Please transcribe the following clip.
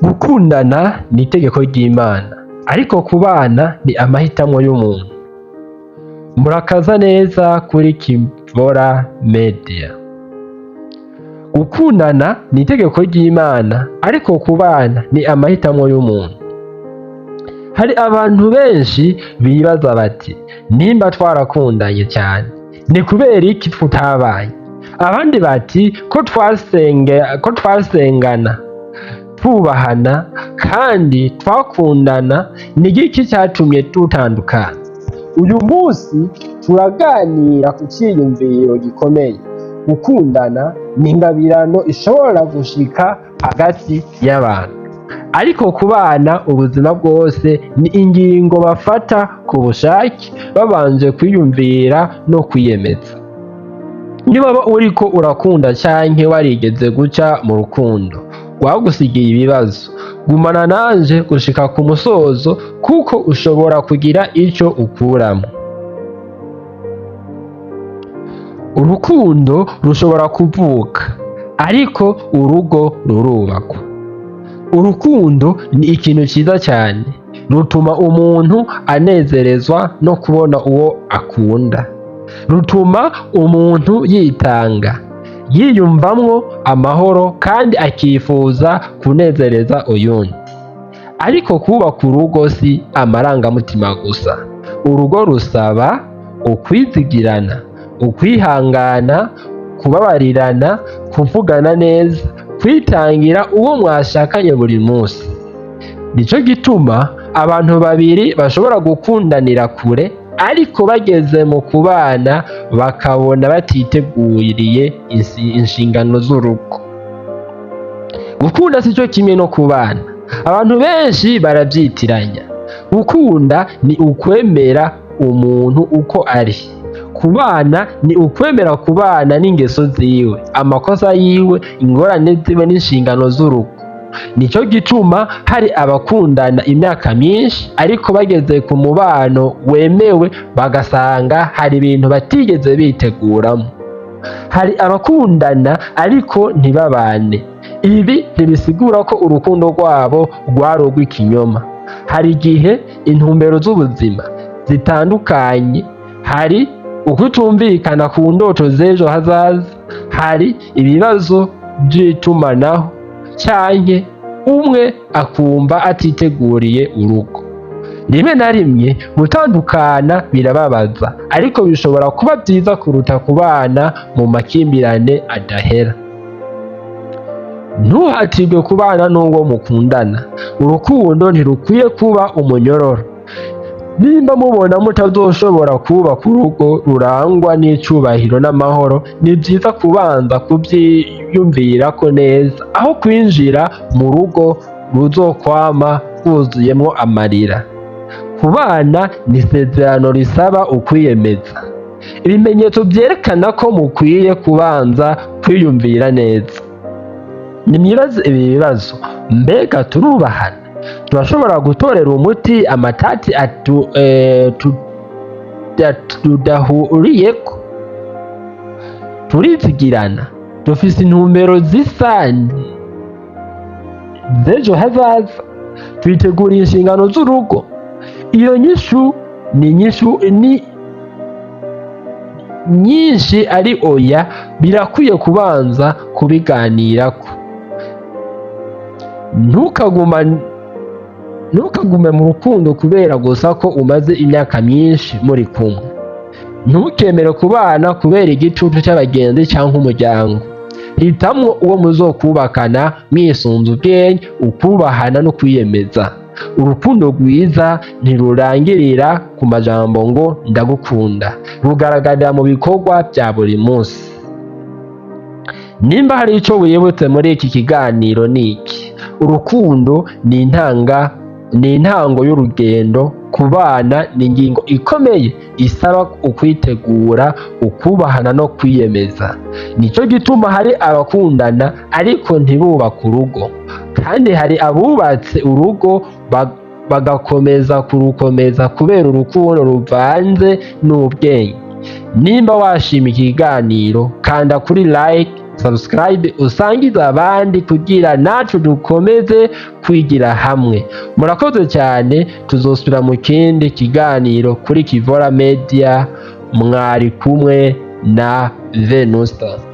Gukundana ni itegeko ry'Imana, ariko kubana ni amahitamwo y'umuntu. Murakaza neza kuri Kivora Media. Gukundana ni itegeko ry'Imana, ariko kubana ni amahitamwo y'umuntu. Hari abantu benshi bibaza bati: "Nimba twarakundanye cyane, ni kubera iki tutabanye?" Abandi bati: Ko twasengana, twubahana kandi twakundana, ni igiki cyatumye dutandukana?" Uyu munsi turaganira ku ciyumviro gikomeye: gukundana ni ingabirano ishobora gushika hagati y'abantu, ariko kubana ubuzima bwose ni ingingo bafata ku bushake, babanje kwiyumvira no kwiyemeza. Niba uriko urakunda canke warigeze guca mu rukundo rwagusigiye ibibazo, gumana nanje gushika ku musozo, kuko ushobora kugira ico ukuramwo. Urukundo rushobora kuvuka, ariko urugo rurubakwa. Urukundo ni ikintu ciza cyane, rutuma umuntu anezerezwa no kubona uwo akunda, rutuma umuntu yitanga, yiyumvamwo amahoro kandi akifuza kunezereza uyundi. Ariko kubaka urugo si amarangamutima gusa. Urugo rusaba ukwizigirana, ukwihangana, kubabarirana, kuvugana neza, kwitangira uwo mwashakanye buri munsi. Nico gituma abantu babiri bashobora gukundanira kure, ariko bageze mu kubana bakabona batiteguriye inshingano z'urugo. Gukunda sico kimwe no kubana. Abantu benshi baravyitiranya. Gukunda ni ukwemera umuntu uko ari, kubana ni ukwemera kubana n'ingeso ziwe, amakosa yiwe, ingorane ziwe n'inshingano z'urugo. Nico gituma hari abakundana imyaka myinshi, ariko bageze ku mubano wemewe bagasanga hari ibintu batigeze biteguramo. Hari abakundana ariko ntibabane. Ibi ntibisigura ko urukundo rwabo rwari urw'ikinyoma. Hari igihe intumbero z'ubuzima zitandukanye, hari ukutumvikana ku ndoto z'ejo hazaza, hari ibibazo vy'itumanaho, canke umwe akumva atiteguriye urugo. Rimwe na rimwe gutandukana birababaza, ariko bishobora kuba vyiza kuruta kubana mu makimbirane adahera. Ntuhatirwe kubana n'uwo mukundana. Urukundo ntirukwiye kuba umunyororo. Nimba mubona mutazoshobora kubaka urugo rurangwa n'icubahiro n'amahoro, ni vyiza kubanza kuvyiyumvirako neza aho kwinjira mu rugo ruzokwama rwuzuyemwo amarira. Kubana ni isezerano risaba ukwiyemeza. Ibimenyetso vyerekana ko mukwiye kubanza kwiyumvira neza: nimwibaze ibi bibazo: Mbega turubahana? Turashobora gutorera umuti amatati tudahuriyeko? Turizigirana? Dufise intumbero zisa z'ejo hazaza? Twiteguriye inshingano z'urugo? Iyo nyishu ni inyishu ni nyinshi ari oya, birakwiye kubanza kubiganirako. Ntukagume mu rukundo kubera gusa ko umaze imyaka myinshi muri kumwe. Ntukemere kubana kubera igitutu c'abagenzi canke umuryango. Hitamwo uwo muzokubakana mwisunze ubwenge, ukubahana no kwiyemeza. Urukundo rwiza ntirurangirira ku majambo ngo "ndagukunda", rugaragarira mu bikorwa vya buri munsi. Nimba hari ico wibutse muri iki kiganiro, niki: urukundo ni intango y'urugendo, kubana ni ingingo ikomeye isaba ukwitegura, ukubahana no kwiyemeza. Nico gituma hari abakundana ariko ntibubake urugo, kandi hari abubatse urugo bagakomeza kurukomeza kubera urukundo ruvanze n'ubwenge. Nimba washima ikiganiro, kanda kuri like. Subscribe, usangize abandi kugira nacu dukomeze kwigira hamwe. Murakoze cyane, tuzosubira mu kindi kiganiro kuri Kivora Media. Mwari kumwe na Venusta.